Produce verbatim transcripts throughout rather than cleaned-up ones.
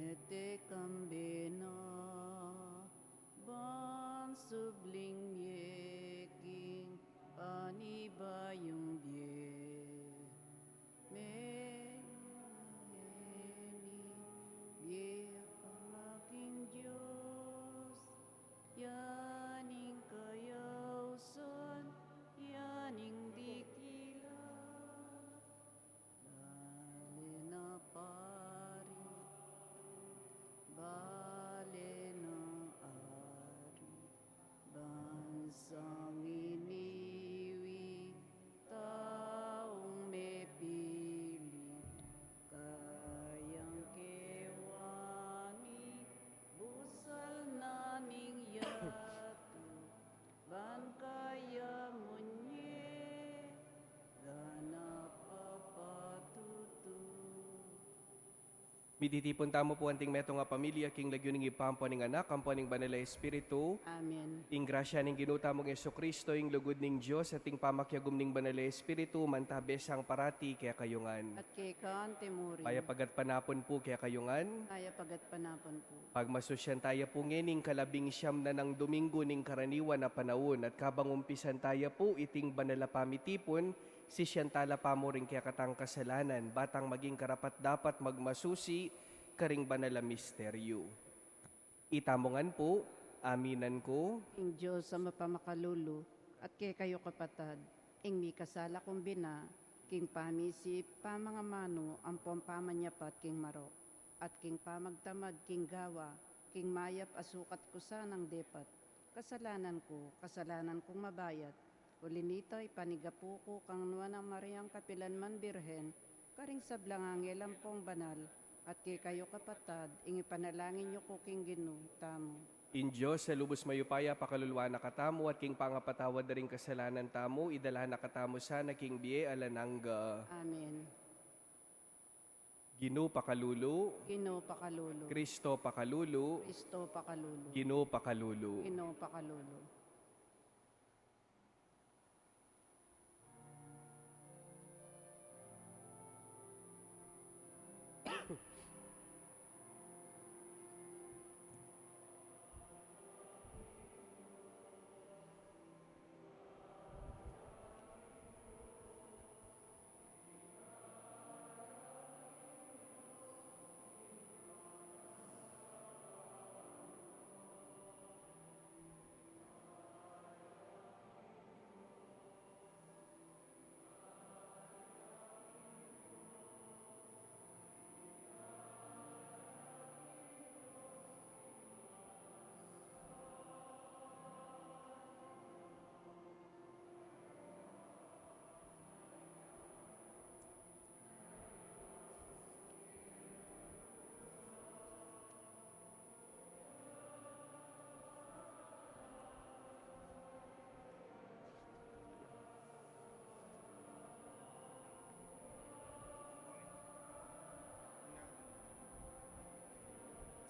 Mete kambe na ban subling mie king panibayung bie. Mie na ngeni, bie para king Dios. Yan ing kayausan, yan ing dikilan. Bale na pari, bale na ari, bansang iniwi, taung mepili, kayang kewani, busal na ning yatu, ban kayamun ye, ganap a patutu. Mititipun tamu pu anting metung a pamilya king lagyu ning Ibpa, ampo ning Anak, ampo ning Banal a Espiritu. Amen. Ing grasya ning Ginu tamung Jesucristo, ing lugud ning Dios, at ing pamakiagum ning Banal a Espiritu, mantabe sang parati kekayu ngan. At keka antimurin. Mayap a gatpanapun pu kekayu ngan. Mayap a gatpanapun pu. Pagmasusyan taya pu ngening kalabing siyam na nang Domingo ning karaniwan a panaun, at kabang umpisan taya pu iting banal a pamitipun, sisian tala pa mu ring kekatang kasalanan, ba tang maging karapat-dapat magmasusi karing banal a misteryu. Itamu ngan pu, aminan ku. King Dios a mapamakalulu, at kekayu kapatad, ing mikasala kung bina, king pamisip, pamangamanu, ampong pamanyapat king marok, at king pamagtamad king gawa, king mayap a sukat ku sanang depat. Kasalanan ku, kasalanan kung mabayat. Uli nita, ipanigapu ku kang Nuan a Mariang kapilan man Birhen, karing sablang anghel ampong banal, at kekayu kapatad, ing ipanalangin yu ku king Ginu tamu. Ing Dios a lubus mayupaya pakaluluan na katamu, at king pangapatawad da ring kasalanan tamu, idala na katamu sana king bie alang angga. Amen. Ginu pakalulu. Ginu pakalulu. Kristo pakalulu. Kristo pakalulu. Ginu pakalulu. Ginu pakalulu.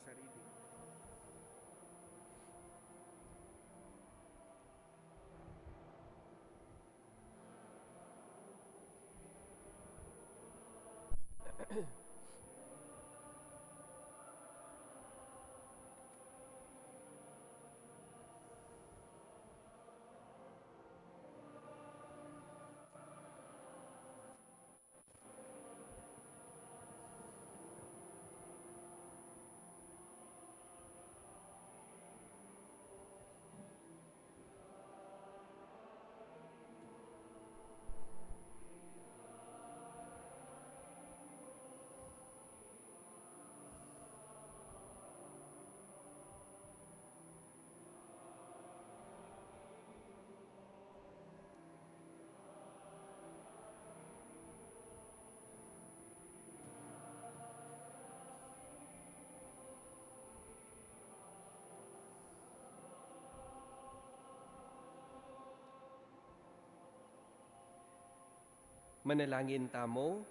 Sarili. Manalangin tamu.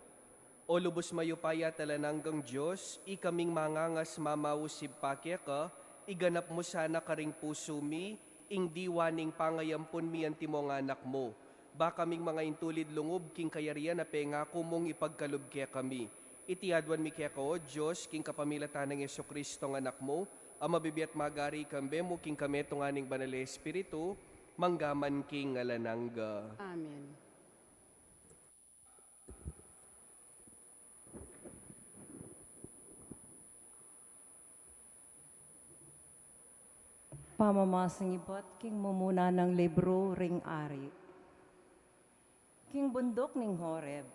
O lubus mayupaya at alang anggang Dios, ikaming mangangas mamausip pa keka, iganap mu sana karing pusu mi ing diwa ning pangayampun mi antimong Anak mu. Ba kaming manga intulid lungub king kayarian a pengaku mung ipagkalub kekami. Iti aduan mi keka, O Dios, king kapamilatan nang Jesucristo nga Anak mu, a mabibie at magari kambe mu king kametungan ning Banal a Espiritu, mangga man king alang angga. Amen. Pamamasang ibat king mumuna nang libru ring Ari. King bunduk ning Horeb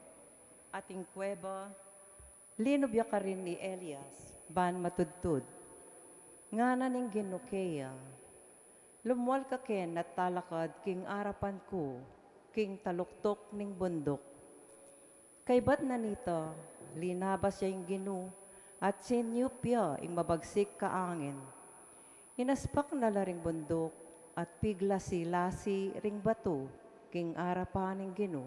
at ing kuweba, linub ya karin i Elias ban matudtud. Ngana ning Ginu keya, "Lumwal ka ken at talakad king arapan ku king taluktuk ning bunduk." Kaybat na nita, linabas ya ing Ginu at sinyup ya ing mabagsik a angin. Inaspak na la ring bunduk at piglasi-lasi ring batu king arapan ning Ginu.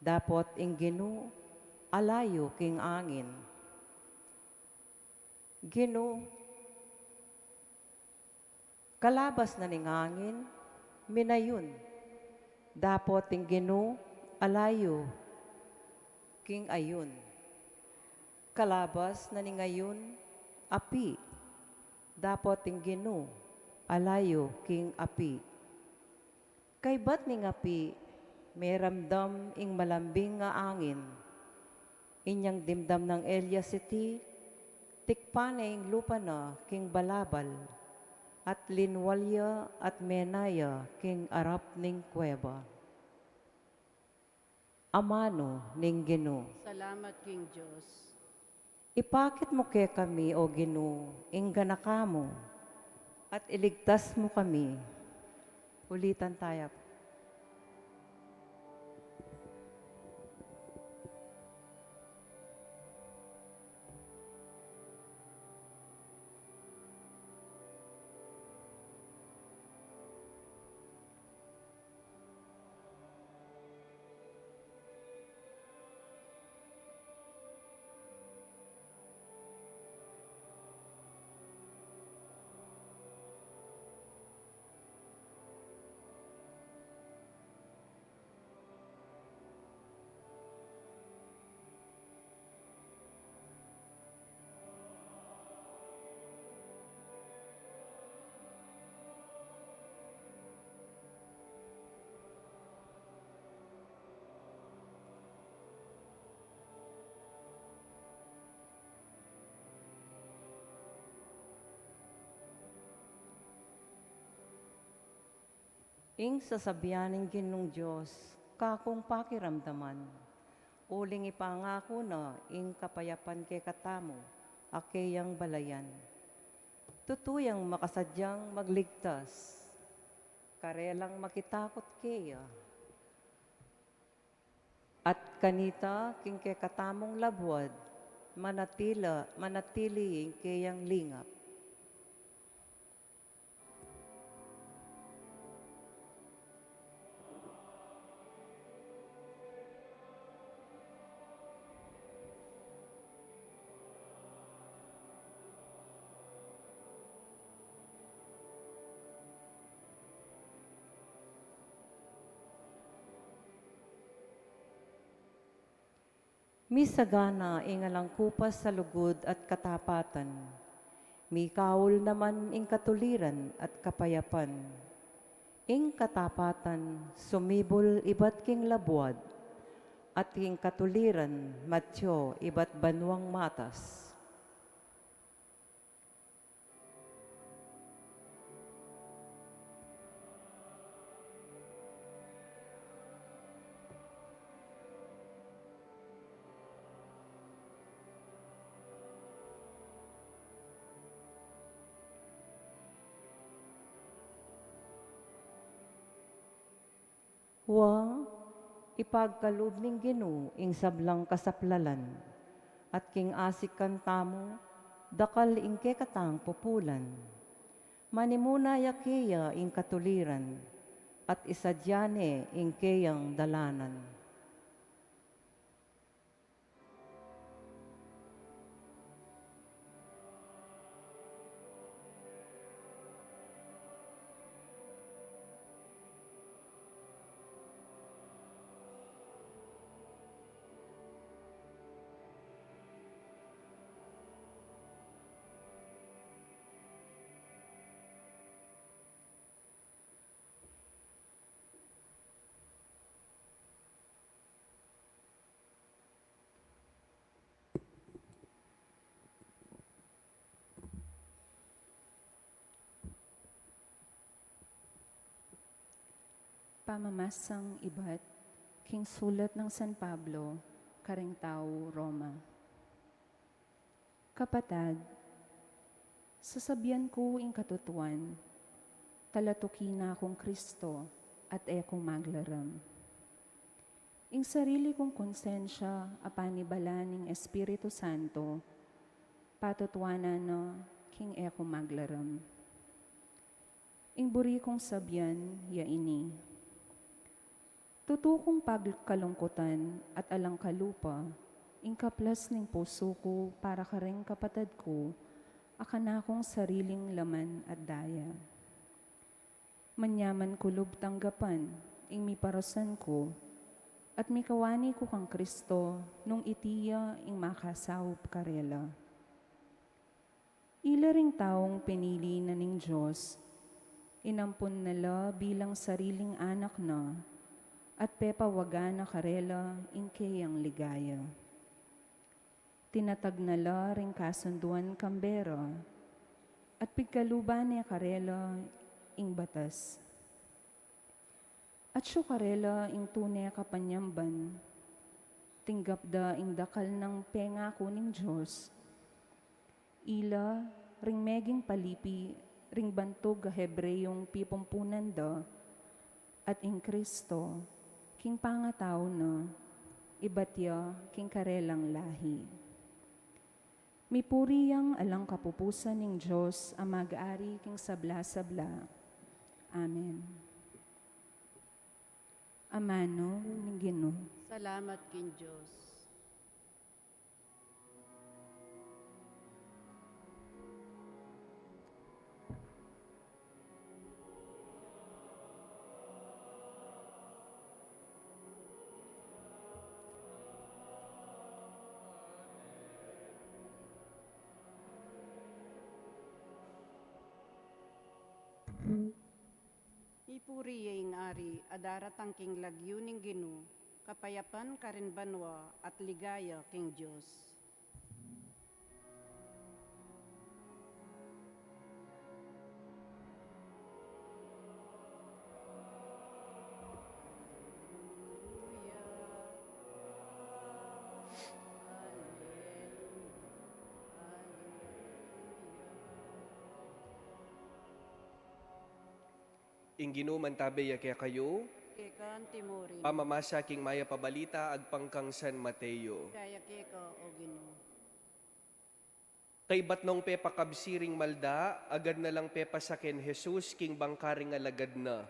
Dapot ing Ginu alayu king angin. Ginu, kalabas na ning angin, minayun. Dapot ing Ginu alayu king ayun. Kalabas na ning ayun, api. Dapot ing Ginu alayu king api. Kaybat ning api, meramdam ing malambing a angin. Inyang dimdam nang Elias iti, tikpan ne ing lupa na king balabal, at linwal ya at mena ya king arap ning kuweba. Amanu ning Ginu. Salamat king Dios. Ipakit mu kekami, O Ginu, ing ganaka mu, at iligtas mu kami. Ulitan taya pu. Ing sasabian ning Ginung Dios, kakung pakiramdaman, uling ipangaku na ing kapayapan kekatamu, a keyang balayan. Tutu yang makasadyang magligtas, karelang makitakut keya. At kanita, king kekatamung labuad, manatila, manatili ing keyang lingap. Misagana ing alang kupas a lugud at katapatan. Mikaul naman ing katuliran at kapayapan. Ing katapatan sumibul ibat king labuad, at ing katuliran matyu ibat banuang matas. Wa, ipagkalub ning Ginu ing sablang kasaplalan, at king asikan tamu, dakal ing kekatang pupulan. Manimuna ya keya ing katuliran, at isadya ne ing keyang dalanan. Pamamasang ibat king sulat nang San Pablo karing tau Roma. Kapatad, sasabian ku ing katutuan, talatuki na kung Kristo at e ku maglaram. Ing sarili kung konsensya a panibala ning Espiritu Santo, patutuanan na king e ku maglaram. Ing buri kung sabian ya ini. Tutu kung pagkalungkutan at alang kalupa, ing kaplas ning pusu ku para karing kapatad ku, a kanakung sariling laman at daya. Manyaman ku lub tanggapan, ing miparusan ku, at mikawani ku kang Kristo nung iti ya ing makasaup karela. Ila ring taung pinili na ning Dios, inampun na la bilang sariling anak na, at pepawagan na karela ing keyang ligaya. Tinatag na la ring kasunduan kambera, at pigkaluban ne karela ing batas. Atyu karela ing tune kapanyamban, tinggap da ing dakal nang pengaku ning Dios. Ila ring meging palipi ring bantug a Hebreong pipumpunan da, at ing Kristo, king pangatau na, ibat ya king karelang lahi. Mipuri yang alang kapupusan ning Dios a mag-ari king sabla-sabla. Amen. Amanu ning Ginu. Salamat king Dios. Mipuri ya ing Ari a daratang king lagyu ning Ginu, kapayapan karin banua at ligaya king Dios. Ing Ginu mantabe ya kekayu. Keka antimurin. Pamamasa king mayap a balita agpang kang San Mateo. Ligaya keka, O Ginu. Kaybat nong pepakabsi ring malda, agad na lang pepasa ken Jesus king bangka ring alagad na.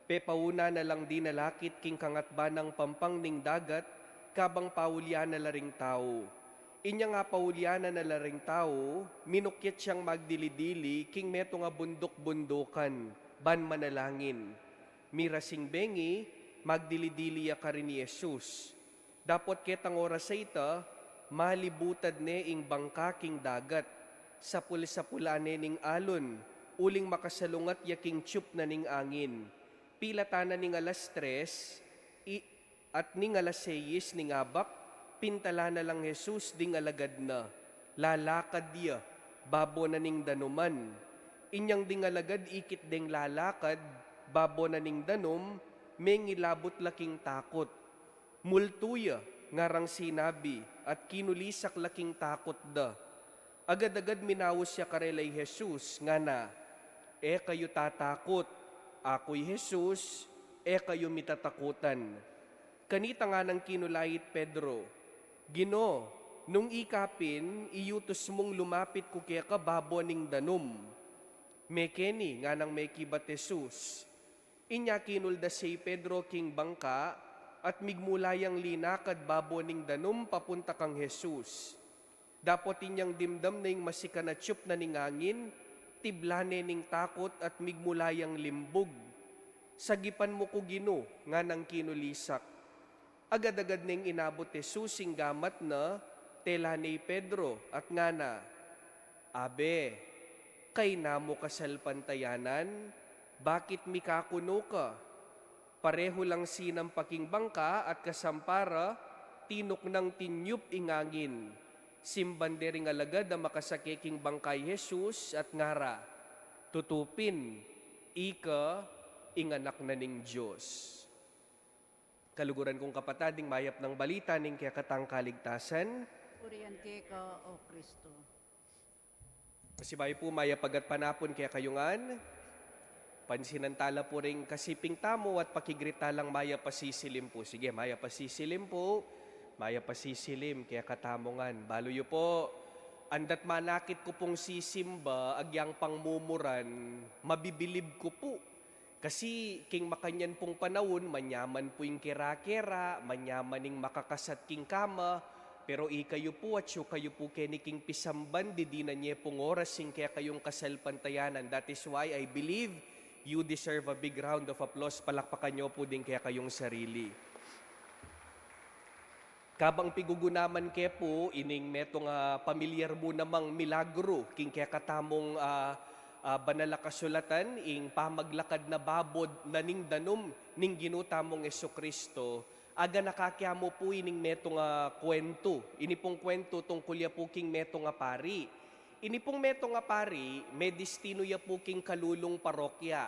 Pepauna na lang dinalakit king kangatban nang pampang ning dagat, kabang paulyanan na la ring tau. Inya nga paulyanan na la ring tau, minukyat yang magdili-dili king metung a bunduk-bundukan, ban manalangin. Miras ing bengi, magdili-dili ya karin i Jesus. Dapot ketang oras a ita, malibutad ne ing bangka king dagat. Sapul-sapulan ne ning alon, uling makasalungat ya king tiyup na ning angin. Pilatan na ning alas tres, i-, at ning alas seyis ning abak, pintalan na lang Jesus ding alagad na. Lalakad ya, babo na ning danuman. Inyang ding alagad ikit deng lalakad, babo na ning danum, mengilabut la king takut. Multu ya, ngarang sinabi, at kinulisak la king takut da. Agad-agad minaus ya karela i Jesus, ngana, "E kayu tatakut, aku i Jesus, e kayu mitatakutan." Kanita nganang kinulait Pedro, "Ginu, nung ika pin, iyutus mung lumapit ku keka babo ning danum." "Mekeni," nganang mekibat Jesus. Inya kinuldas ya i Pedro king bangka, at migmula yang linakad babo ning danum papunta kang Jesus. Dapot inyang dimdam ne ing masikan a tiyup na ning angin, tiblan ne ning takut at migmula yang limbug. "Sagipan mu ku, Ginu," nganang kinulisak. Agad-agad neng inabut Jesus ing gamat na, tela ne i Pedro, at ngana, "Abe, kayna mu kasalpantayanan, bakit mikakunu ka?" Pareho lang sinampa king bangka at kasampa ra, tinuknang tinyup ing angin. Simban de ring alagad a makasake king bangka i Jesus at ngara, "Tutu pin, ika ing Anak na ning Dios." Kaluguran kung kapatad, ing mayap nang balita ning kekatang kaligtasan. Purian keka, O Kristo. Pasibayu pu, mayap a gatpanapun kekayu ngan. Pansinan tala pu ring kasiping tamu at pakigreet talang mayap a sisilim pu. Sige, mayap a sisilim pu. Mayap a sisilim kekatamu ngan. Balu yu pu, andat manakit ku pung sisimba, agyang pang mumuran, mabibilib ku pu. Kasi king makanyan pung panaun, manyaman pu ing kera-kera, manyaman ing makakasat king kama, pero ikayu pu, atyu kayu pu keni king pisamban, didinan ye pung oras ing kekayung kasalpantayanan. That is why I believe you deserve a big round of applause. Palakpakan yu pu ding kekayung sarili. Kabang pigugunaman ke pu ining metung a pamilyar mu namang milagru king kekatamung, ah, ah, banal a kasulatan, ing pamaglakad na babud na ning danum ning Ginu tamung Jesucristo, aganaka ke mu pu ining metung a kuwentu. Ini pung kuwentu tungkul ya pu king metung a pari. Ini pung metung a pari, medestinu ya pu king Calulong Parokya.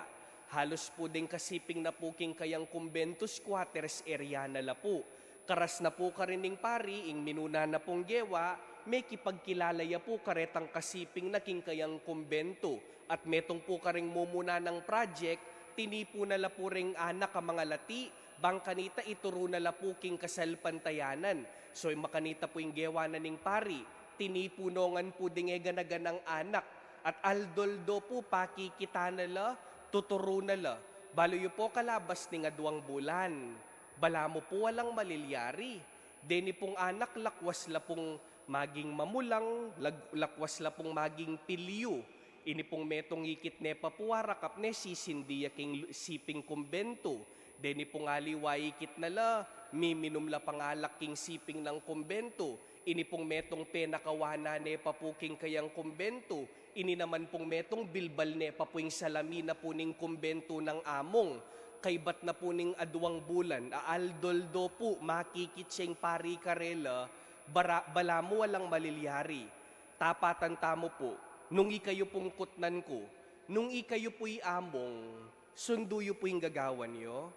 Halus pu ding kasiping na pu king kayang kumbento, squatters area na la pu. Karas na pu karin ning pari, ing minuna na pung gewa, mekipagkilala ya pu karetang kasiping na king kayang kumbento. At metung pu karing mumuna nang project, tinipu na la pu ring anak a mangalati, bang kanita ituru na la pu king kasalpantayanan. So, makanita pu ing gewa na ning pari, tinipu no ngan pu ding e gana-ganang anak, at aldo-aldo pu pakikita na la, tuturu na la. Balu yu pu, kalabas ning aduang bulan, balamu pu alang malilyari. Deni pung anak lakwas la pung maging mamulang, lag-, lakwas la pung maging pilyu. Ini pung metung ikit ne pa pu, arakap ne, sisindi ya king lu-, siping kumbento. Deni pung aliwa ikit na la, miminum la pang alak king siping nang kumbento. Ini pung metung penakawanan ne pa pu king kayang kumbento. Ini naman pung metung bilbal ne pa pu ing salamin na pu ning kumbento nang amung. Kaybat na pu ning aduang bulan, a aldo-aldo pu makikit ya ing pari karela, bara-, balamu alang malilyari. Tapatan tamu pu, nung ikayu pung kutnan ku, nung ikayu pu'y amung, sundu yu pu ing gagawan yu?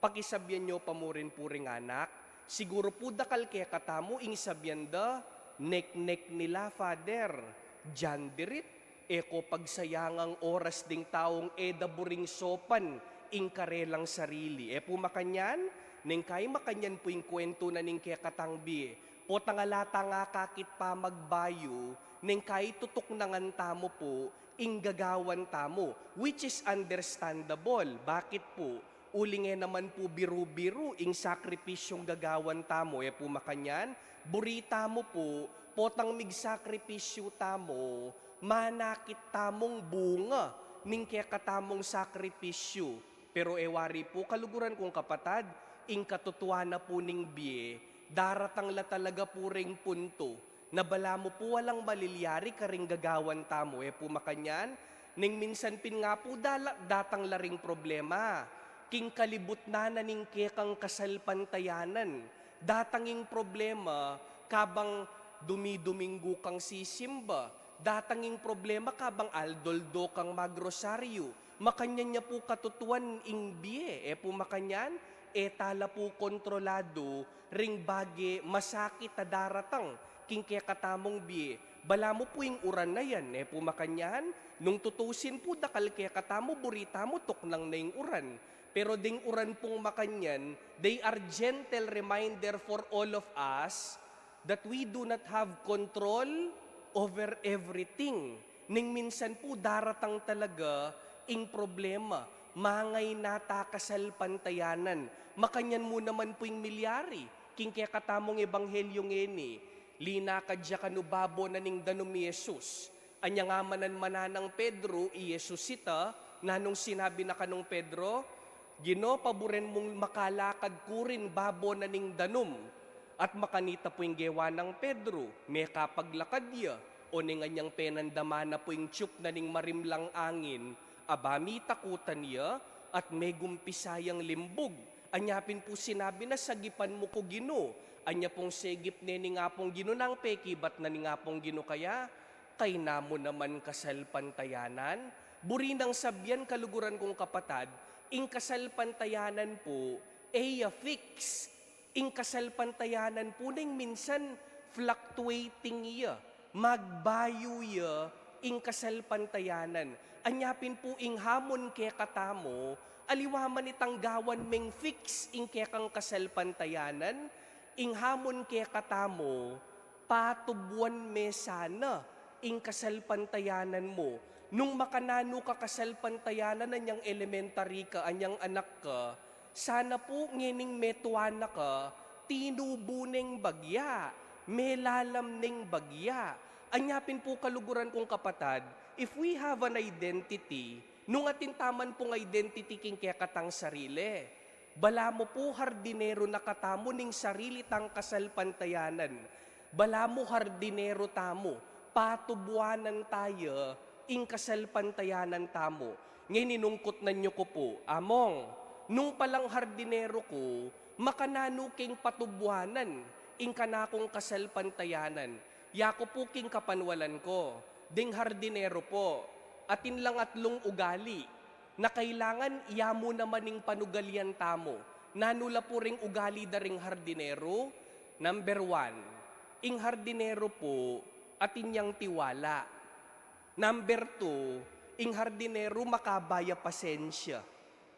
Pakisabian yu pa mu rin pu ring anak, siguru pu dakal kekatamu ing sabian da, "Neknek nila, Father, dinan dirit, e ko pagsayangang oras ding taung e da buring sopan ing karelang sarili." E pu makanyan? Neng kai makanyan pu ing kuwentu na ning kekatang bie. Potang ala tang akakit pamagbayu, neng kai tutuknangan tamu pu ing gagawan tamu, which is understandable. Bakit pu? Uling e naman pu biru-biru ing sakripisyung gagawan tamu, e pu makanyan? Buri tamu pu, potang migsakripisyu tamu, manakit tamung bunga ning kekatamung sakripisyu. Pero e wari pu, kaluguran kung kapatad, ing katutuan na pu ning bie, daratang la talaga pu ring puntu na balamu pu alang malilyari karing gagawan tamu, e pu makanyan? Neng minsan pin nga pu dala-, datang la ring problema king kalibutnan na ning kekang kasalpantayanan. Datang ing problema kabang dumi-duminggu kang sisimba. Datang ing problema kabang aldo-aldo kang magrosaryu. Makanyan ya pu katutuan ing bie, e pu makanyan? E tala pu kontroladu ring bage masakit a daratang king kekatamung bie. Balamu pu ing uran na yan, e pu makanyan? Nung tutusin pu, dakal kekatamu, buri tamu tuknang na ing uran. Pero ding uran pung makanyan, they are gentle reminder for all of us that we do not have control over everything. Neng minsan pu daratang talaga ing problema, mangay na ta kasalpantayanan. Makanyan mu naman pu ing milyari king kekatamung ebanghelyo ngeni. Linakad ya kanu babo na ning danum i Jesus. Anya ngamanan-manan nang Pedro i Jesus ita, nanung sinabi na kanung Pedro, "Ginu, paburen mung makalakad ku rin babo na ning danum." At makanita pu ing gewa nang Pedro, mekapaglakad ya, oneng anyang penandaman na pu ing tiyup na ning marimlang angin, aba, mitakutan ya, at megumpisa yang limbug. Anya pin pu sinabi na, "Sagipan mu ku, Ginu." Anya pung segip ne ning Apung Ginu, nang pekibat na ning Apung Ginu kaya, "Kayna mu naman kasalpantayanan?" Buri nang sabian, kaluguran kung kapatad, ing kasalpantayanan pu, E ya fix, ing kasalpantayanan pu neng minsan fluctuating ya, magbayu ya ing kasalpantayanan. Anya pin pu ing hamon kekatamu, aliwa man itang gawan meng fix ing kekang kasalpantayanan, ing hamon kekatamu, patubuan me sana ing kasalpantayanan mu. Nung makananu ka kasalpantayanan, anyang elementary ka, anyang anak ka, sana pu ngening metuan na ka, tinubu neng bagya, melalam neng bagya. Anya pin pu kaluguran kung kapatad, if we have an identity, nung atin taman pung identity king kekatang sarili, balamu pu hardineru na katamu ning sarili tang kasalpantayanan. Balamu hardineru tamu, patubuanan taya ing kasalpantayanan tamu. Ngeni nung kutnan yu ku pu, Among, nung palang hardineru ku, makananu keng patubuanan ing kanakung kasalpantayanan? Yaku pu king kapanwalan ku, deng hardineru pu, atin lang atlung ugali na kailangan ya mu naman ing panugalian tamu. Nanu la pu ring ugali da ring hardineru? Number one, ing hardineru pu, atin yang tiwala. Number two, ing hardineru makaba ya pasensya.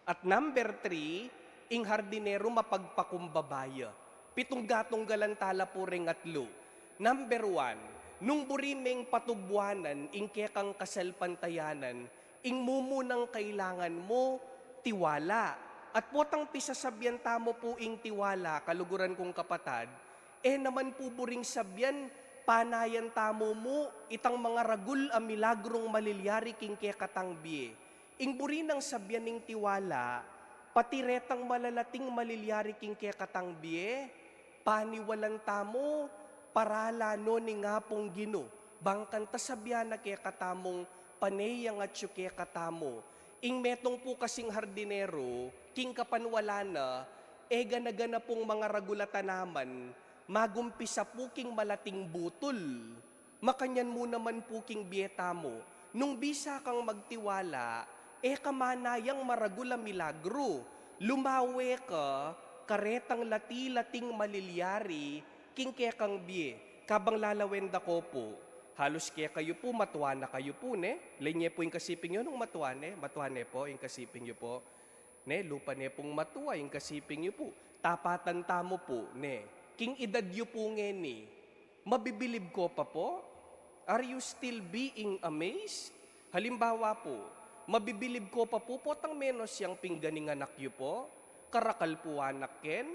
At number three, ing hardineru mapagpakumbaba ya. Pitung gatunggalan tala pu ring atlu. Number one, nung buri meng patubuanan ing kekang kasalpantayanan, ing mumunang kailangan mu, tiwala. At potang pisasabian tamu pu ing tiwala, kaluguran kung kapatad, e naman pu buring sabian, panayan tamu mu itang mangaragul a milagrung malilyari king kekatang bie. Ing buri nang sabian ning tiwala, pati retang malalating malilyari king kekatang bie, paniwalan tamu, parala no ning Apung Ginu, bang kanta sabian na kekatamung pane yang atyu kekatamu. Ing metung pu kasing hardineru, king kapanwalan na, e gana-gana pung mangaragul a tanaman, magumpisa pu king malating butul. Makanyan mu naman pu king bie tamu, nung bisa kang magtiwala, e ka manayang maragul a milagru. Lumawe ka karetang lati-lating malilyari king kekang bie. Kabang lalawen da ko pu, halus kekayu pu, matua na kayu pu, ne? Lenye pu ing kasiping yu nung matua ne? Matua ne pu ing kasiping yu pu? Ne, lupa ne pung matua ing kasiping yu pu. Tapatan tamu pu, ne? King edad yu pu ngeni, mabibilib ko pa pu? Are you still being amazed? Halimbawa pu, mabibilib ko pa pu, potang menos yang pinggan ing anak yu pu? Karakal pu anak ken,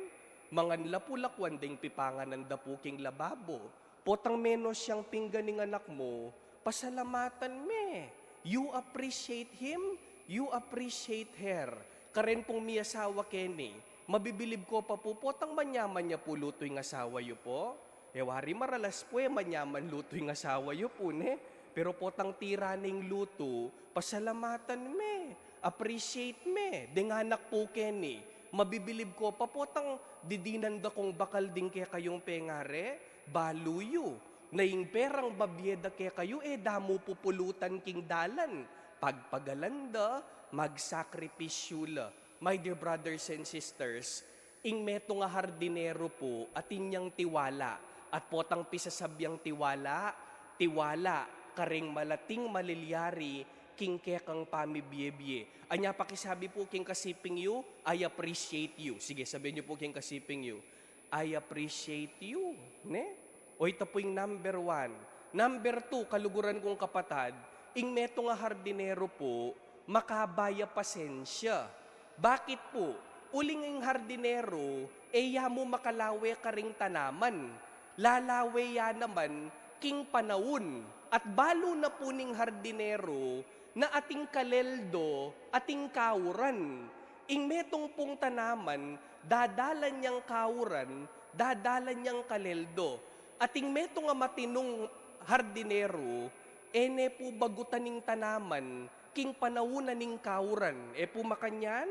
mangan la pu lakwan deng pipanganan da pu king lababo. Potang menos yang pinggan ing anak mu, pasalamatan me. You appreciate him, you appreciate her. Karen pung miyasawa keni, mabibilib ko pa pu, potang manyaman ya pu lutu ing asawa yu pu? E wari maralas pu e manyaman lutu ing asawa yu pu, ne? Pero potang tira ning lutu, pasalamatan me, appreciate me. Deng anak pu keni, mabibilib ko pa, potang didinan da kung bakal ding kekayung pengari, balu yu, na ing perang babie da kekayu e da mu pupulutan king dalan, pagpagalan da, magsakripisyu la. My dear brothers and sisters, ing metung a hardineru pu, atin yang tiwala, at potang pisasabiang tiwala, tiwala karing malating malilyari king kekang pamibie-bie. Anya pakisabi pu king kasiping yu, "I appreciate you." Sige, sabian yu pu king kasiping yu, "I appreciate you." Ne? O, ita pu ing number one. Number two, kaluguran kung kapatad, ing metung a hardineru pu, makaba ya pasensya. Bakit pu? Uling ing hardineru, e ya mu makalawe karing tanaman. Lalawe ya naman king panaun. At balu na pu ning hardineru na ating kaleldo, ating kauran. Ing metung pung tanaman, dadalan yang kauran, dadalan yang kaleldo. Ating metung a matinung hardineru, e ne pu bagutan ing tanaman king panaun na ning kauran. E pu makanyan?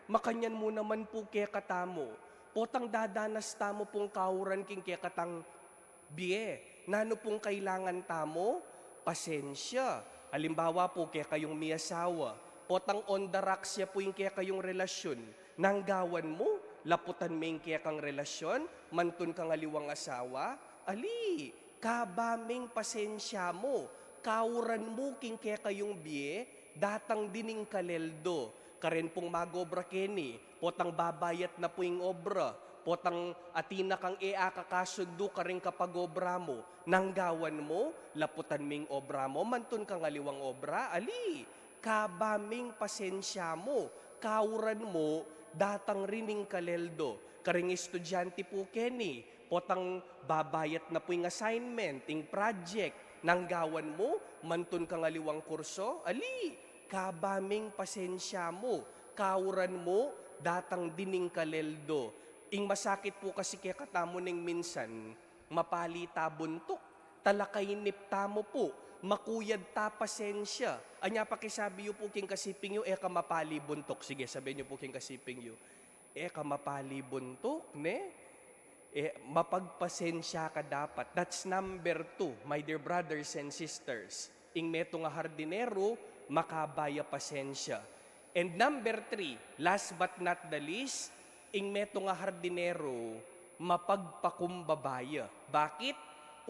Makanyan mu naman pu kekatamu. Potang dadanas tamu pung kauran king kekatang bie, nanu pung kailangan tamu? Pasensya. Halimbawa pu, kekayung miyasawa, potang on the rocks ya pu ing kekayung relasyun, nanu ing gawan mu? Laputan me ing kekang relasyon, mantun kang aliwang asawa, ali, kaba me ing pasensya mu, kauran mu king kekayung bie, datang din ing kaleldo. Karen pung mag-obra keni, potang babayat na pu ing obra, potang atin na kang e akakasundu karing kapag-obra mu, nang gawan mu, laputan me ing obra mu, mantun kang aliwang obra, ali, kaba me ing pasensya mu, kauran mu, datang rin ing kaleldo. Karing estudyante pu keni, potang babayat na pu ing assignment, ing project, nang gawan mu, mantun kang aliwang kurso, ali, kaba me ing pasensya mu, kauran mu, datang din ing kaleldo. Ing masakit pu kasi kekatamu neng minsan, mapali ta buntuk, talakainip tamu pu, makuyad ta pasensya. Anya pakisabi yu pu king kasiping yu, e ka mapali buntuk. Sige, sabian yu pu king kasiping yu, e ka mapali buntuk, ne? E, mapagpasensya ka dapat. That's number two, my dear brothers and sisters. Ing metung a hardinero, makaba ya pasensya. And number three, last but not the least, ing metung a hardinero, mapagpakumbaba ya. Bakit?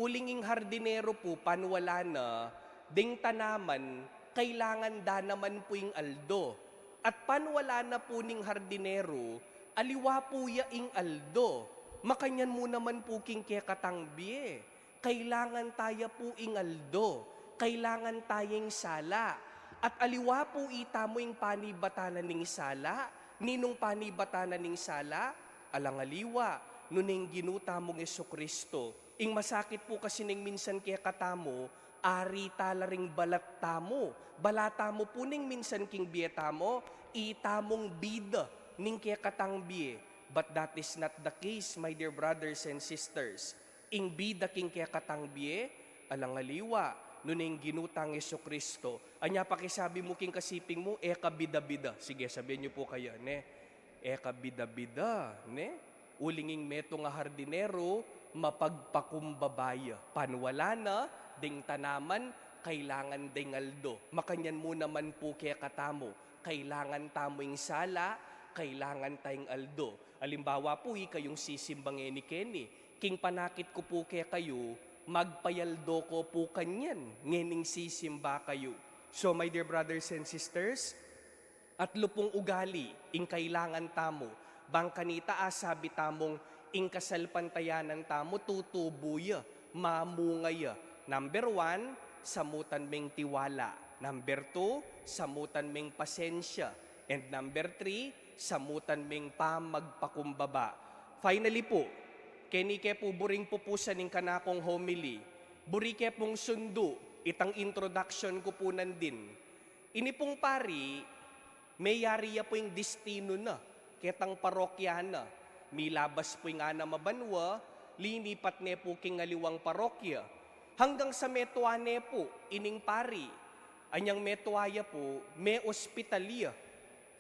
Uling ing hardinero pu, pan wala na ding tanaman, kailangan da naman pu ing aldo. At pan wala na pu ning hardinero, aliwa pu ya ing aldo. Makanyan mu naman pu king kekatang bie. Kailangan taya pu ing aldo. Kailangan taya ing sala. At aliwa pu itamu ing panibatan na ning sala. Ninung panibatan na ning sala? Alang aliwa, nune ing Ginu tamung Jesucristo. Ing masakit pu kasi neng minsan kekatamu, ari ta la ring balat tamu. Balat tamu pu neng minsan king bie tamu, itamung bida ning kekatang bie. But that is not the case, my dear brothers and sisters. Ing bida king kekatang bie, alang aliwa, nune ing Ginu tang Jesucristo. Anya pakisabi mu king kasiping mu, e ka bida-bida. Sige, sabian yu pu kaya, ne? E ka bida-bida, ne? Uling ing metung a hardinero, mapagpakumbaba ya. Pan wala na ding tanaman, kailangan ding aldo. Makanyan mu naman pu kekatamu, kailangan tamu ing sala, kailangan tayang aldo. Alimbawa pu, ikayung sisimba ngeni keni, king panakit ku pu kekayu, magpayaldo ko pu kanyan ngening sisimba kayu. So, my dear brothers and sisters, atlu pung ugali ing kailangan tamu. Bang kanita asabi tamung ing kasalpantayanan tamu tutubu ya, mamunga ya. Number one, samutan meng tiwala. Number two, samutan meng pasensya. And number three, samutan meng pamagpakumbaba. Finally pu, keni ke pu buring pupusan ing kanakung homily. Buri ke pung sundu itang introduction ku pu nandin. Ini pung pari, meyari ya pu ing destinu na ketang parokya na. Milabas pu ing anam a banua, linipat ne pu king aliwang parokya. Hanggang sa metua ne pu ining pari. Anyang metua ya pu, me-ospital ya.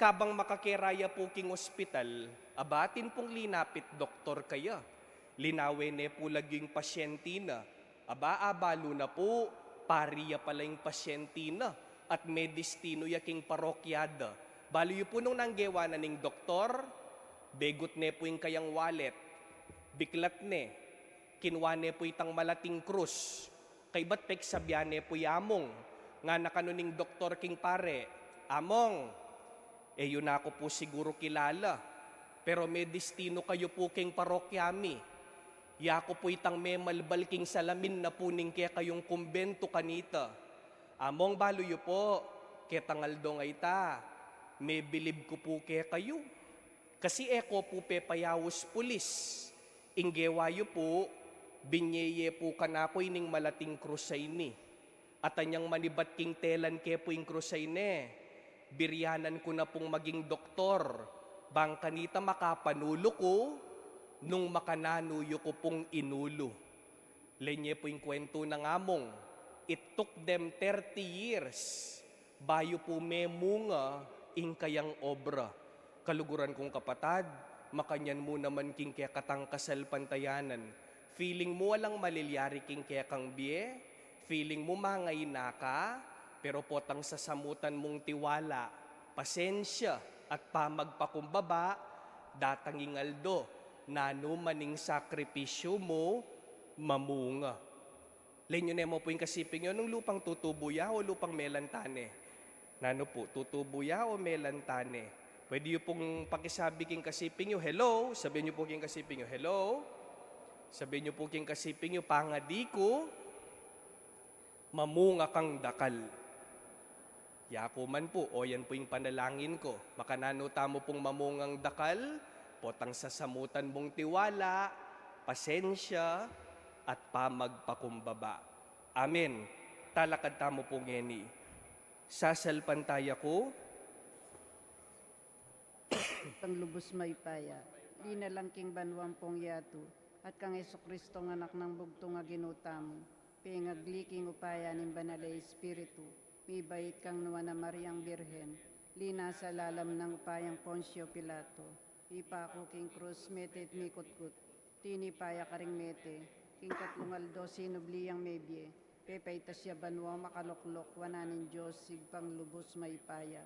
Kabang makakera ya pu king ospital, aba atin pung linapit doktor kaya. Linawe ne pu lagyu ing pasyente na. Aba, abalu na pu, pari ya pala ing pasyente na, at medestinu ya king parokya da. Balu yu pu nung nanu ing gewa na ning doktor, begut ne pu ing kayang wallet, biklat ne, kinua ne pu itang malating krus, kaybat peksabian ne pu i Among. Ngana kanu ning doktor king pare, "Among, e yu na ku pu siguru kilala, pero medestinu kayu pu king parokya mi. Yaku pu itang memalbal king salamin na pu ning kekayung kumbentu kanita. Among, balu yu pu, ketang aldo a ita, mebilib ku pu kekayu. Kasi e ko pu pepayaus pulis. Ing gewa yu pu, binye ye pu kanaku ining malating krus a ini. At anyang manibat king telan ke pu ing krus a ini, biryanan ku na pung maging doktor, bang kanita makapanulu ku nung makananu yu ku pung inulu." Lenye pu ing kuwentu nang Among, it took them thirty years bayu pu memunga ing kayang obra. Kaluguran kung kapatad, makanyan mu naman king kekatang kasalpantayanan. Feeling mu alang malilyari king kekang bie, feeling mu mangaina ka, pero potang sasamutan mung tiwala, pasensya, at pamagpakumbaba, Datang ing aldo, nanu man ing sakripisyu mu, mamunga. Lenyu ne mu pu ing kasiping yu, nung lupang tutubu ya o lupang melanta ne? Nanu pu, tutubu ya o melanta ne? Pwede yu pung pakisabi king kasiping yu, "Hello." Sabihan yu pu king kasiping yu, "Hello." Sabihan yu pu king kasiping yu, "Pangadi ku, mamunga kang dakal." Yaku man pu, o yan pu ing panalangin ku. Makananu tamu pung mamungang dakal, potang sasamutan mung tiwala, pasensya, at pamagpakumbaba. Amen. Talakad tamu pu ngeni. Sasalpantaya ku. Kang lubus mayupaya, linalang king banua ampong yatu, at kang Jesucristo nga Anak nang bugtung a Ginu tamu, pengagli king upaya ning Banal a Espiritu, mibait kang Nuan a Mariang Birhen, linasa lalam nang upayang Poncio Pilato, ipaku king krus, mete at mikutkut, tinipa ya karing mete, king katlung aldo sinubli yang mebie, pepaitas ya banua, makaloklok wanan ning Dios Ibpang lubus mayupaya.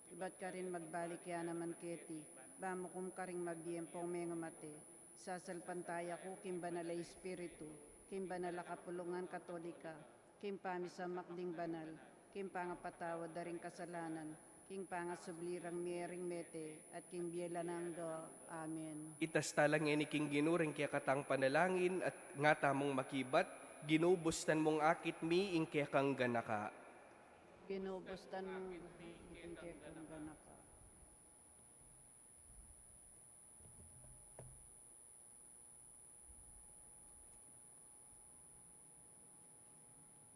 Ibat karin magbalik ya naman keti, bamukum karing mabie ampong mengamate. Sasalpantaya ku king Banal a Espiritu, king Banal a Kapulungan Katolika, king pamisamak ding banal, king pangapatawad da ring kasalanan, king pangasubli rang mie ring mete, at king bie alang angga. Amen. Itas tala ngeni king Ginu ring kekatang panalangin, at nga tamung makibat, Ginu, bustan mung akit mi ing kekang ganaka. Ginu, bustan mung akit mi ing kekang ganaka.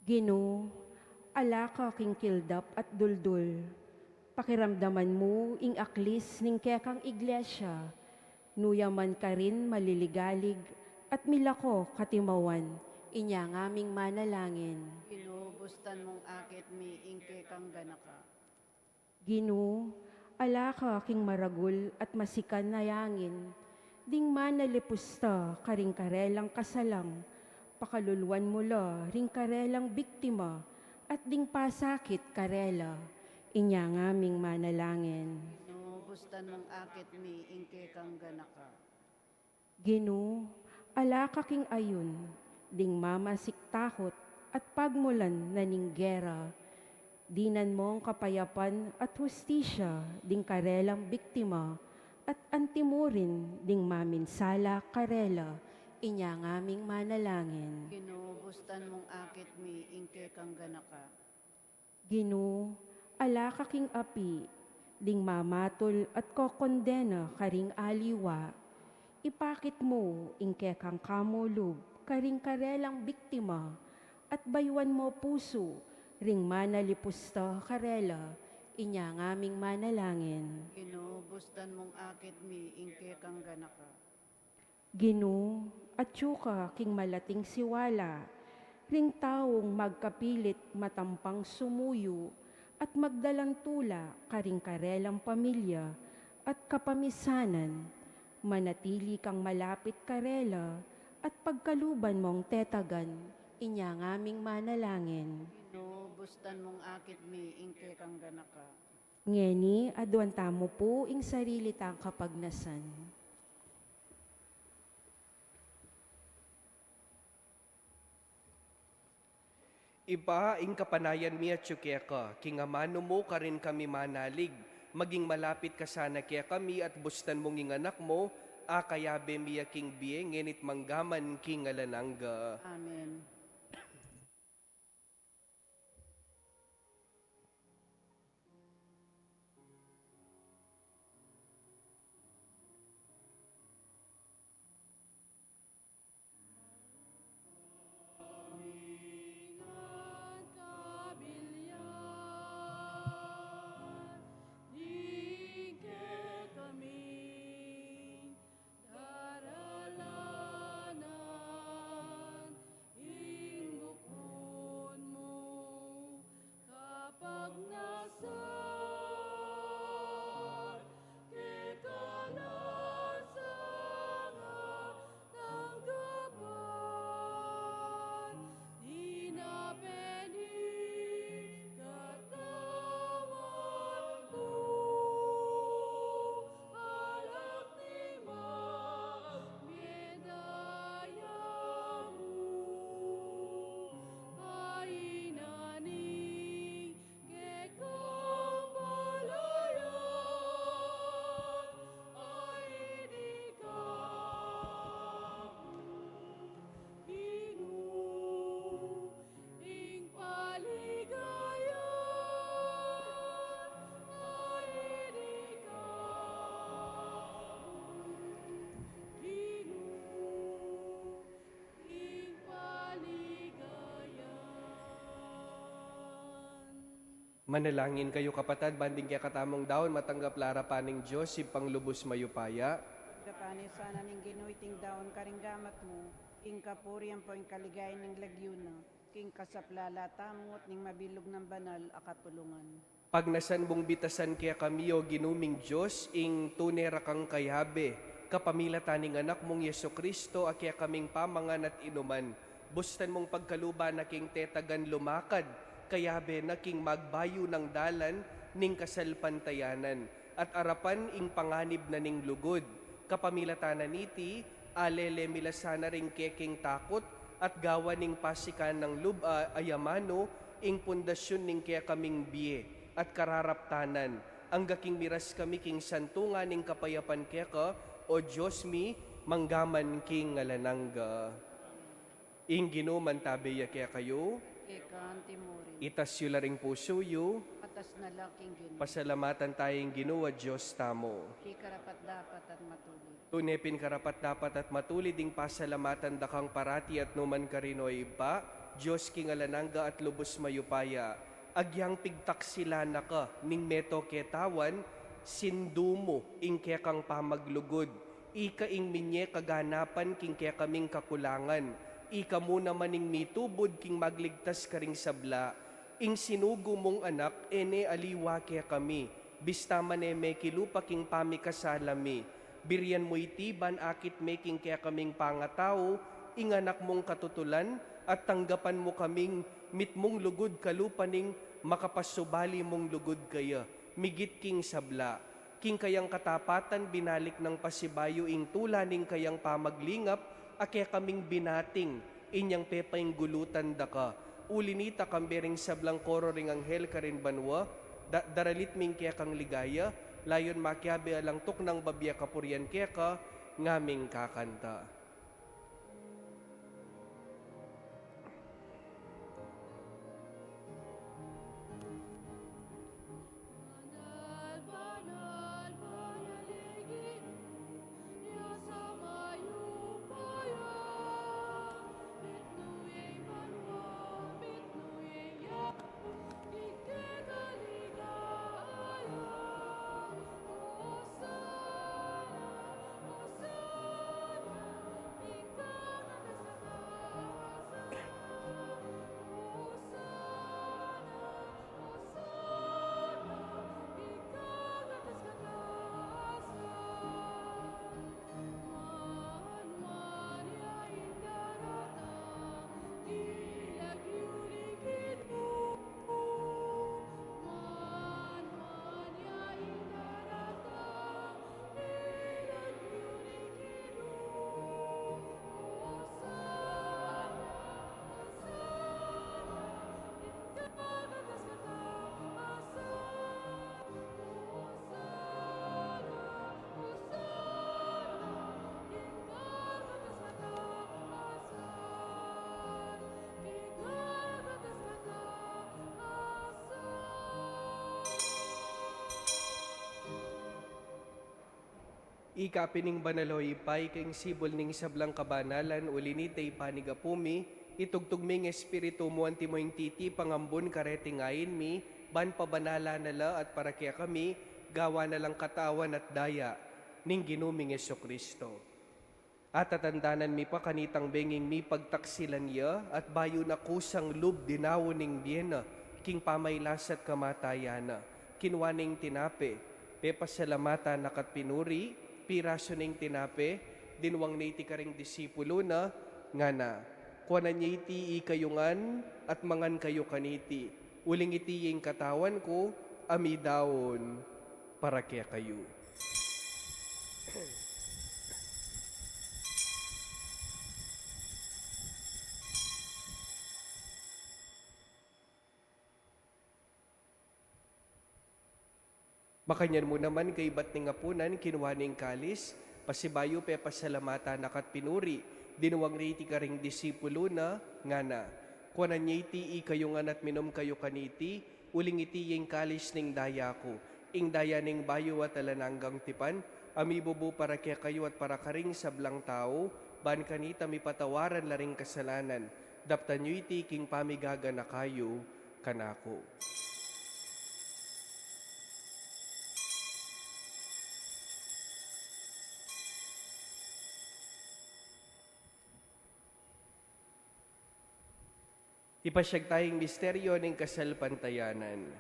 Ginu, ala ka king kildap at duldul. Pakiramdaman mu ing aklis ning kekang iglesia, nu ya man karin maliligalig at milako katimawan, inya ngaming manalangin. Ginu, bustan mung akit mi ing kekang ganaka. Ginu, ala ka king maragul at masikan a angin, ding manalipus ta karing karelang kasalang, pakaluluan mu la ring karelang biktima, at ding pasakit karela, inya ngaming manalangin. Ginu, bustan mung akit mi ing kekang ganaka. Ginu, ala ka king ayun, ding mamasik tahut at pagmulan na ning gera. Dinan mung kapayapan at hustisya ding karelang biktima, at antimurin ding maminsala karela, inya ngaming manalangin. Ginu, bustan mung akit mi ing kekang ganaka. Ginu, ala ka king api, ding mamatul at kokondena karing aliwa. Ipakit mu ing kekang kamulub karing karelang biktima, at bayuan mu pusu ring manalipus ta karela, inya ngaming manalangin. Ginu, bustan mung akit mi ing kekang ganaka. Ginu, atyu ka king malating siwala ring taung magkapilit matampang sumuyu at magdalang tula karing karelang pamilya at kapamisanan. Manatili kang malapit karela at pagkaluban mung tetagan, inya ngaming manalangin. Ginu, bustan mung akit mi ing kekang ganaka. Ngeni, aduan tamu pu ing sarili tang kapagnasan. Ibpa, ing kapanayan mi atyu keka, king amanu mu karin kami manalig, maging malapit ka sana kekami at bustan mung ing anak mu, a kayabe mi ya king bie, ngeni't manggaman king alang angga. Amen. Manalangin kayu, kapatad, ban ding kekatamung daun matanggap la arapan ning Dios, Ibpang lubus mayupaya. Tanggapan na sana ning Ginu iting daun karing gamat mu, king kapurian mu, king kaligayan ning lagyu na, king kasaplalan tamu at ning mabilug nang banal a kapulungan. Pagnasan mung bitasan kekami, O Ginu ming Dios, ing tune ra kang kayabe, kapamilatan ning Anak mung Jesu-Cristo, a kekaming pamangan at inuman. Bustan mung pagkaluban na king tetagan lumakad, kayabe na king magbayu nang dalan ning kasalpantayanan, at arapan ing panganib na ning lugud. Kapamilatan na niti, alele mi la sana ring keking takut, at gawan ning pasikan nang lub a ayamanu ing pundasyun ning kekaming bie at kararaptanan, angga king miras kami king santungan ning kapayapan keka, O Dios mi, mangga man king alang angga. Ing Ginu mantabe ya kekayu. Keka anti mu rin. Itas yu la ring pusu yu. Atas na la king Ginu. Pasalamatan taya ing Ginu a Dios tamu. Di karapat-dapat at matulid. Tune pin karapat-dapat at matulid ing pasalamatan da kang parati at nu man karin, O Ibpa, Dios king alang angga at lubus mayupaya. Agyang pigtaksilan na ka ning meto ketawan, sindu mu ing kekang pamaglugud. Ika ing minye kaganapan king kekaming kakulangan. Ika mu naman ing mitubud king magligtas karing sabla. Ing sinugu mung Anak, e ne aliwa kekami, bista man e mekilupa king pamikasala mi. Birian mu iti ban akit me king kekaming pangatau ing Anak mung katutulan, at tanggapan mu kaming mitmung lugud kalupa ning makapasubali mung lugud keya, migit king sabla. King kayang katapatan binalik nang pasibayu ing tula ning kayang pamaglingap a kekaming binating, inyang pepainggulutan da ka. Uli nita, kambe ring sablang koro ring anghel karin banua, da-, daralit mi ing kekang ligaya, layun makiabe alang tuknang babie kapurian keka, ngaming kakanta. Ika pin ing banal, o Ibpa, ika ing sibul ning sablang kabanalan, uli nita ipanyawad mi, itugtug me ing Espiritu mu antimo ing titipang ambun kareting ain mi, ban pabanalan na la at para kekami, gawan na lang katawan at daya ning Ginu ming Jesu-Cristo. Atatandanan mi pa kanitang benging mipagtaksilan ya, at bayu na kusang lub dinaun ning bie na, king pamailasa at kamatayan na, kinua ne ing tinape, pepasalamatan na ka't pinuri, pirasu ne ing tinape, dinwang ne iti karing disipulu na, ngana, kuanan ye iti ikayu ngan, at mangan kayu kaniti, uling iti ya ing katawan ku, a midaun para kekayu. Makanyan mu naman kaibat ning apunan, kinua ne ing kalis, pasibayu pepasalamatan na ka't pinuri, dinwang ne iti karing disipulu na, ngana, kuanan ye iti ikayu ngan at minum kayu kaniti, uling iti ya ing kalis ning daya ku, ing daya ning bayu at alang anggang tipan, a mibubu para kekayu at para karing sablang tau, ban kanita mipatawaran la ring kasalanan, daptan yu iti king pamigaganaka yu kanaku. Ipasyag taya ing misteryo ning kasalpantayanan.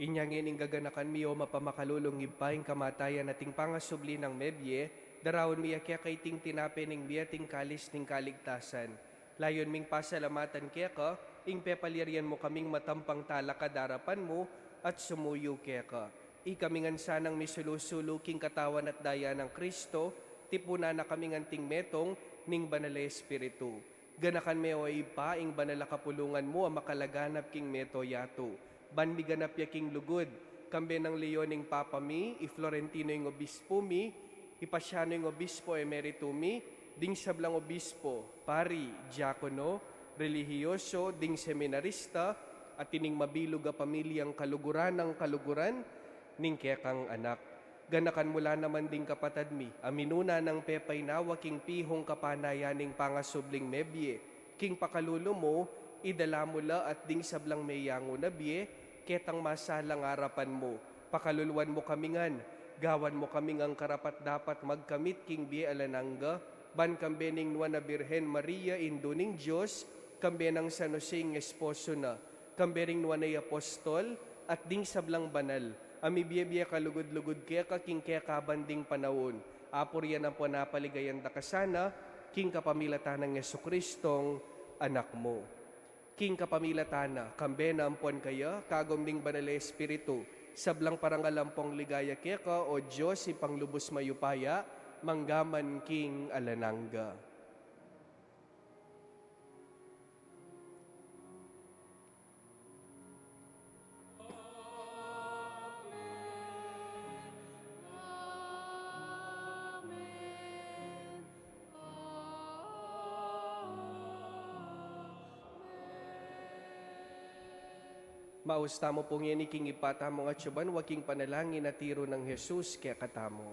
Inya ngeni ing gaganakan mi, o mapamakalulung Ibpa, ing kamatayan at ing pangasubli nang mebie, daraun mi ya keka iting tinape ning bie at ing kalis ning kaligtasan. Layun ming pasalamatan keka ing pepalyarian mu kaming matampang talakad arapan mu at sumuyu keka. Ikami ngan sanang misulu-sulu king katawan at daya nang Kristo, tipunan na kaming anting metung ning Banal a Espiritu. Ganakan me, o Ibpa, ing banal a kapulungan mu a makalaganap king mabilug a yatu, ban miganap ya king lugud, kambe nang Leon ing Papa mi, i Florentino ing Obispo mi, i Pasiano ing Obispo Emerito mi, ding sablang obispo, pari, diakono, relihiyoso, ding seminarista, at ining mabilug a pamilyang kaluguran nang kaluguran ning kekang anak. Ganakan mu la naman ding kapatad mi a minuna nang pepainawa king pihung kapanayan ning pangasubling mebie, king pakalulu mu, idala mu la at ding sablang meyangu na bie, ketang masalang arapan mu. Pakaluluan mu kami ngan, gawan mu kami ngang karapat-dapat magkamit king bie alang angga, ban kambe ning Nuan a Birhen Maria, Indu ning Dios, kambe nang San Jose ing esposo na, kambe ring nuan a apostol, at ding sablang banal a mibie-bie kalugud-lugud keka king kekaban ding panaun, apurian ampon apaligayan da ka sana, king kapamilatan nang Jesukristong Anak mu. King kapamilatan na, kambe na ampon kaya, kagum ning Banal a Espiritu, sablang parangal ampong ligaya keka, o Dios, Ibpang lubus mayupaya, mangga man king alang angga. Maus tamu pu ngeni king Ibpa tamung atsu banua king panalangin a tiru nang Jesus kekatamu.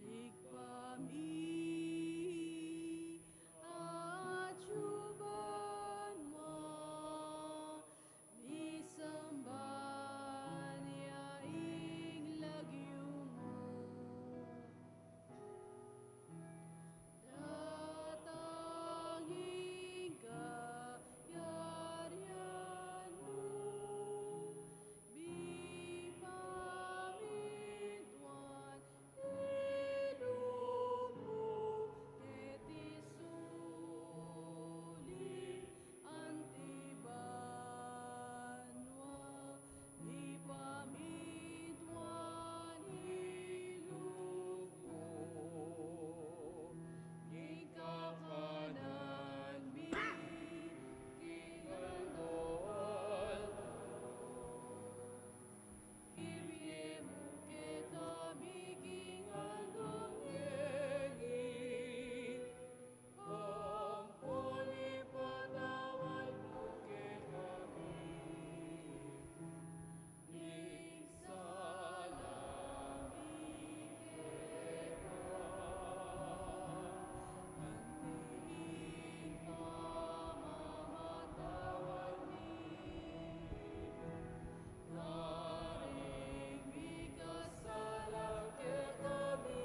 Ibpa mi, atsu ka banua, misamban ya ing lagyu mu. Datang ing kayarian mu, mipamintuan ing lub mu keti sulip anti banua. Mipamintuan ing lub mu king kakanan mi king aldo-aldo. Ibie mu kekami king aldo ngeni. Ampon ipatawad mu kekami ing sala mi keka, anti ing pamamatawad mi karing mikasala kekami.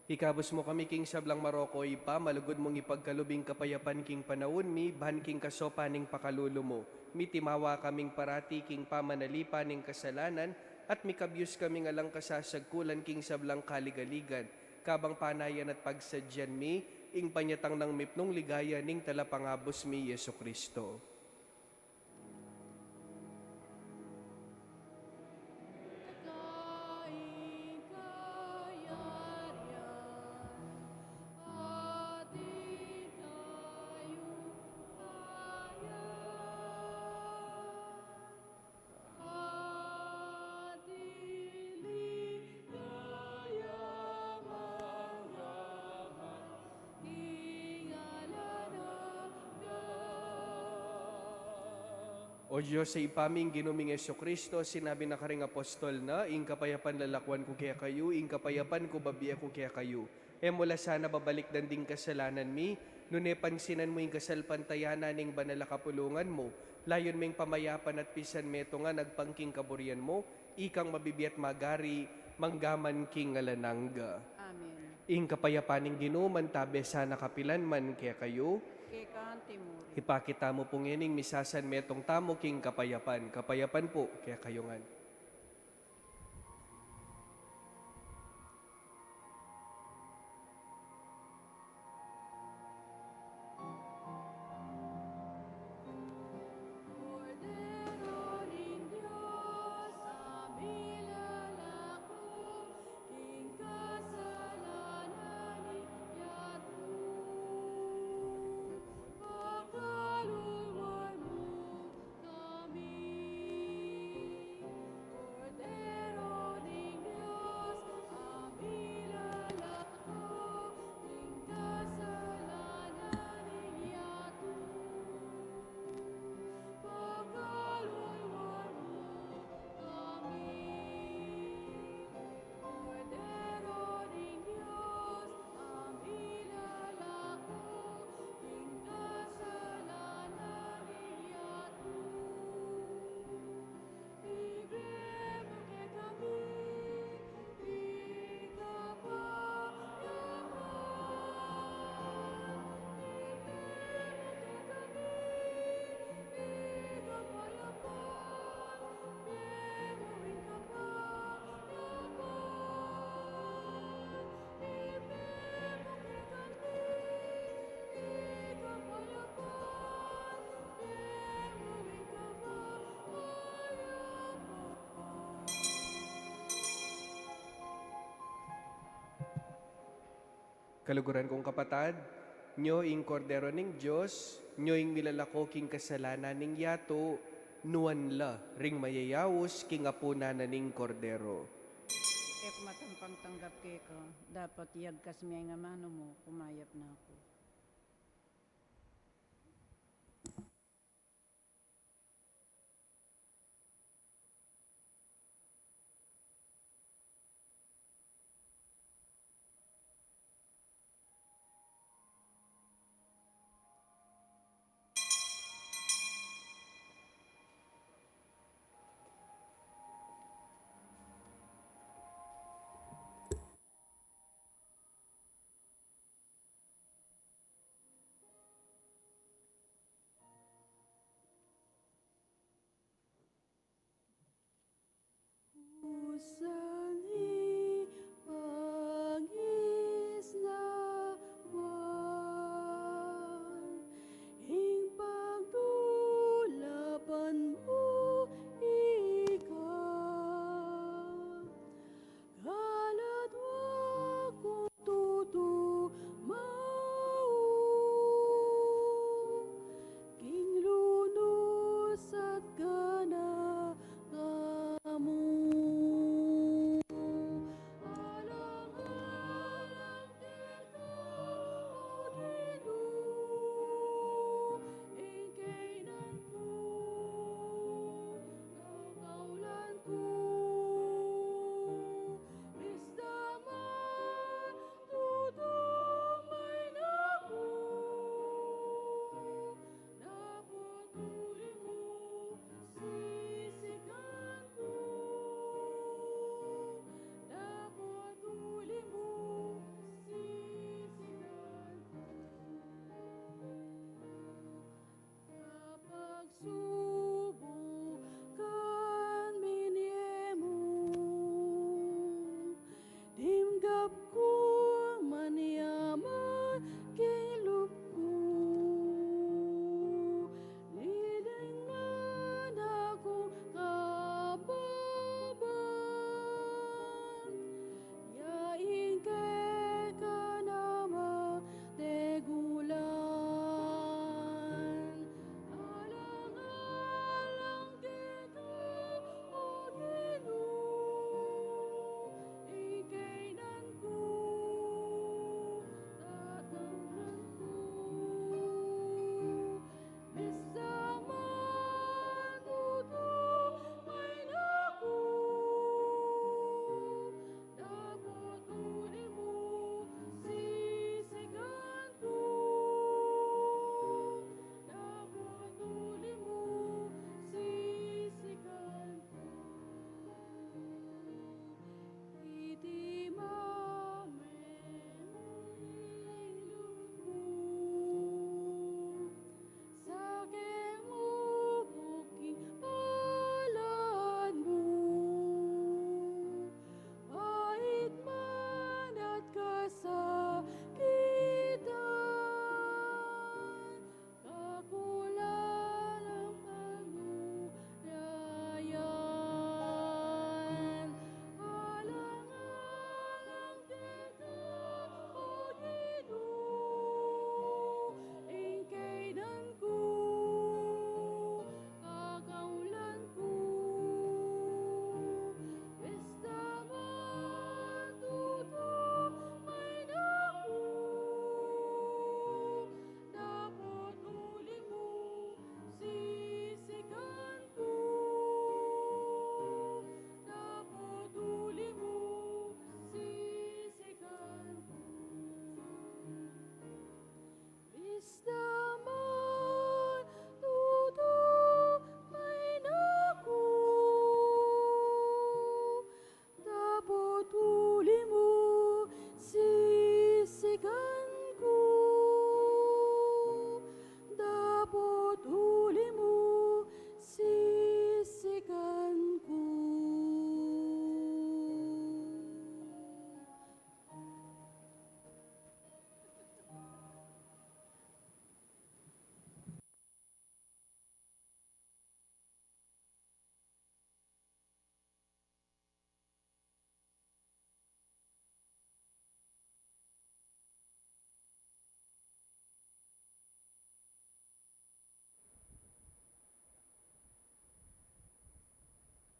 Ikabus mu kami king sablang marok, o Ibpa, malugud mung ipagkalub ing kapayapan king panaun mi, ban king kasopan ning pakalulu mu, mitimawa kaming parati king pamanalipan ning kasalanan, At mikabyus kami ngan lang kasasagkulan king sablang kaligaligan, kabang panayan at pagsadyan mi ing panyatang nang mipnung ligaya ning Talapangabus mi, Jesu Kristo. O Dios a Ibpa mi, ing Ginu ming Jesucristo, sinabi na karing apostol na, ing kapayapan lalakwan ku kekayu, ing kapayapan ku babie ku kekayu. E mu la sana babalikdan ding kasalanan mi, nune pansinan mu ing kasalpantayanan ning banal a kapulungan mu, layun meng pamayapan at pisan metungan agpang king kaburian mu, ikang mabibie at magari, mangga man king alang angga. Amen. Ing kapayapan ning Ginu mantabe sana kapilan man kekayu. Keka anti mu rin. Ipakit tamu pu ngening misasanmetung tamu king kapayapan. Kapayapan pu kekayu ngan. Kaluguran kung kapatad, nyo ing Kordero ning Dios, nyo ing milalako king kasalanan ning yatu, nuan la ring mayayaus king apunan na ning Kordero. E ku matampang tanggap keka, dapot iyagkas me ing amanu mu, kumayap na ku.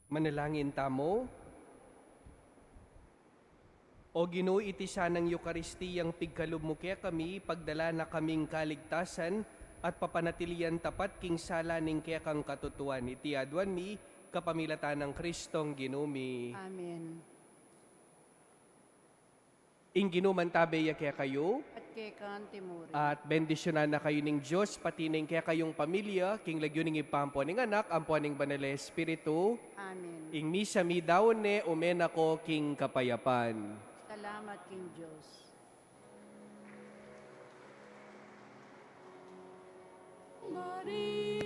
Manalangin tamu. O Ginu, iti sanang Eukaristiyang pigkalub mu kekami, pagdala na kaming kaligtasan at papanatilian tapat king sala ning kekang katutuan. Iti aduan mi kapamilatan nang Kristong Ginu mi. Amen. Ing Ginu mantabe ya kekayu. At keka naman murin. At bendisyunan na kayu ning Dios, pati ning kekayung pamilya, king lagyu ning Ibpa, ampo ning Anak, ampo ning Banal a Espiritu. Amen. Ing misa mi daun ne, ume na ko king kapayapan. Salamat king Dios. Maria,